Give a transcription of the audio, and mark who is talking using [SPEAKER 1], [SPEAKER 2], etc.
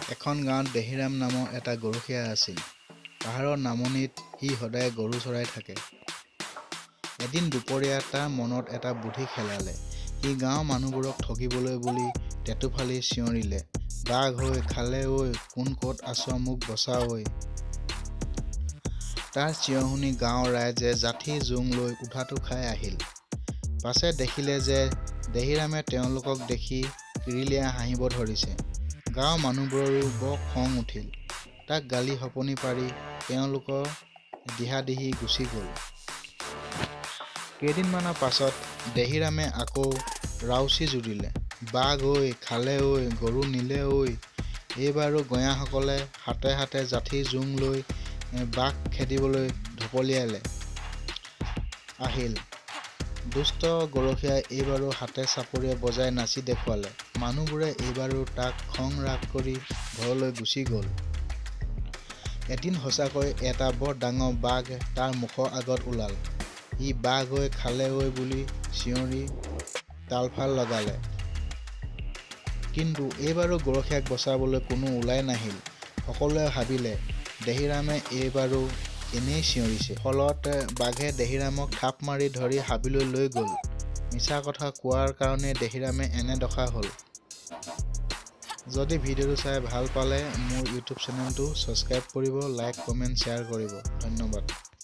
[SPEAKER 1] এখন গাঁৱত দেহিৰাম নামৰ এটা গৰখীয়া আছিল। পাহাৰৰ নামনিত সি সদায় গৰু চৰাই থাকে। এদিন দুপৰীয়া তাৰ মনত এটা বুধি খেলালে। সি গাঁৱৰ মানুহবোৰক ঠগিবলৈ বুলি টেঁটু ফালি চিঞৰিলে, "বাঘ ঐ, খালে ঐ, কোন ক'ত আছ, মোক বচা ঐ।" তাৰ চিঞৰ শুনি গাঁৱৰ ৰাইজে যাঠি জোং লৈ উধাতু খাই আহিল। পাছে দেখিলে যে দেহিৰামে তেওঁলোকক দেখি কিৰিলিয়াই হাঁহিব ধৰিছে। গাঁৱৰ মানুহবোৰৰো বৰ খং উঠিল। তাক গালি শপনি পাৰি তেওঁলোকৰ দিহাদিহি গুচি গ'ল। কেইদিনমানৰ পাছত দেহিৰামে আকৌ ৰাউচি জুৰিলে, "বাঘ ঐ, খালে ঐ, গৰু নিলে ঐ।" এইবাৰো গঞাসকলে হাতে হাতে যাঠি জোং লৈ বাঘ খেদিবলৈ ঢপলিয়াই আহিল। দুষ্ট গৰখীয়াই এইবাৰো হাতে চাপৰিয়ে বজাই নাচি দেখুৱালে। মানুহবোৰে এইবাৰো তাক খং ৰাগ কৰি ঘৰলৈ গুচি গ'ল। এদিন সঁচাকৈ এটা বৰ ডাঙৰ বাঘ তাৰ মুখৰ আগত ওলাল। সি "বাঘ ঐ, খালে ঐ" বুলি চিঞৰি তালফাল লগালে। কিন্তু এইবাৰো গৰখীয়াক বচাবলৈ কোনো ওলাই নাহিল। সকলোৱে ভাবিলে, দেহিৰামে এইবাৰো এনেয়ে চিঞৰিছে। ফলত বাঘে দেহিৰামক থাপ মাৰি ধৰি হাবিলৈ লৈ গ'ল। মিছা কথা কোৱাৰ কাৰণেই দেহিৰামৰ এনে দশা হ'ল। যদি ভিডিঅ'টো চাই ভাল পালে মোৰ ইউটিউব চেনেলটো ছাবস্ক্ৰাইব কৰিব, লাইক, কমেণ্ট, শ্বেয়াৰ কৰিব। ধন্যবাদ।